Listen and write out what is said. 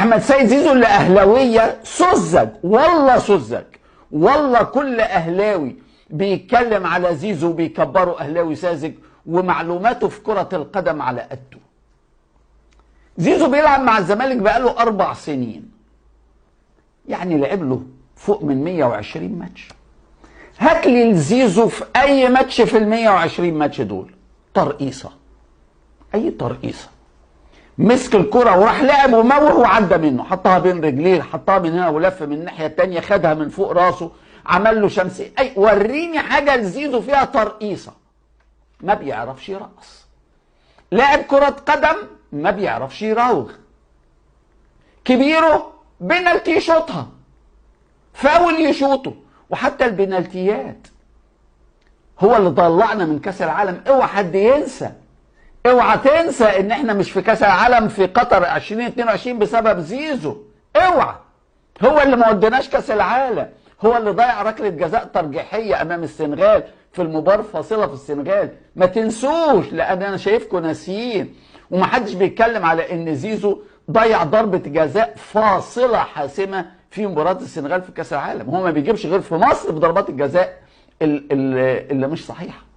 احمد سيد زيزو اللي اهلاويه سذج، والله سذج، والله كل اهلاوي بيتكلم على زيزو بيكبره اهلاوي ساذج ومعلوماته في كرة القدم على قده. زيزو بيلعب مع الزمالك بقاله 4 سنين، يعني لعب له فوق من 120 ماتش. هات لي لزيزو في اي ماتش في ال 120 ماتش دول ترقيصه، اي ترقيصه. مسك الكرة وراح لعب وموه وعدى منه، حطها بين رجليه، حطها من هنا ولف من الناحية التانية، خدها من فوق راسه، عمل له شمسية. اي وريني حاجة لزيزو فيها ترقيصة. ما بيعرفش يرقص. لاعب كرة قدم ما بيعرفش يراوغ. كبيرة بنالتي يشوطها، فاول يشوطه، وحتى البنالتيات هو اللي طلعنا من كاس العالم. اوعى حد ينسى، اوعى تنسى ان احنا مش في كاس العالم في قطر 2022 بسبب زيزو. اوعى، هو اللي ما وديناش كاس العالم، هو اللي ضيع ركلة جزاء ترجيحيه امام السنغال في المباراة الفاصلة في السنغال. ما تنسوش، لان انا شايفكم ناسيين ومحدش بيتكلم على ان زيزو ضيع ضربه جزاء فاصلة حاسمة في مباراة السنغال في كاس العالم. هو ما بيجيبش غير في مصر بضربات الجزاء اللي مش صحيحه.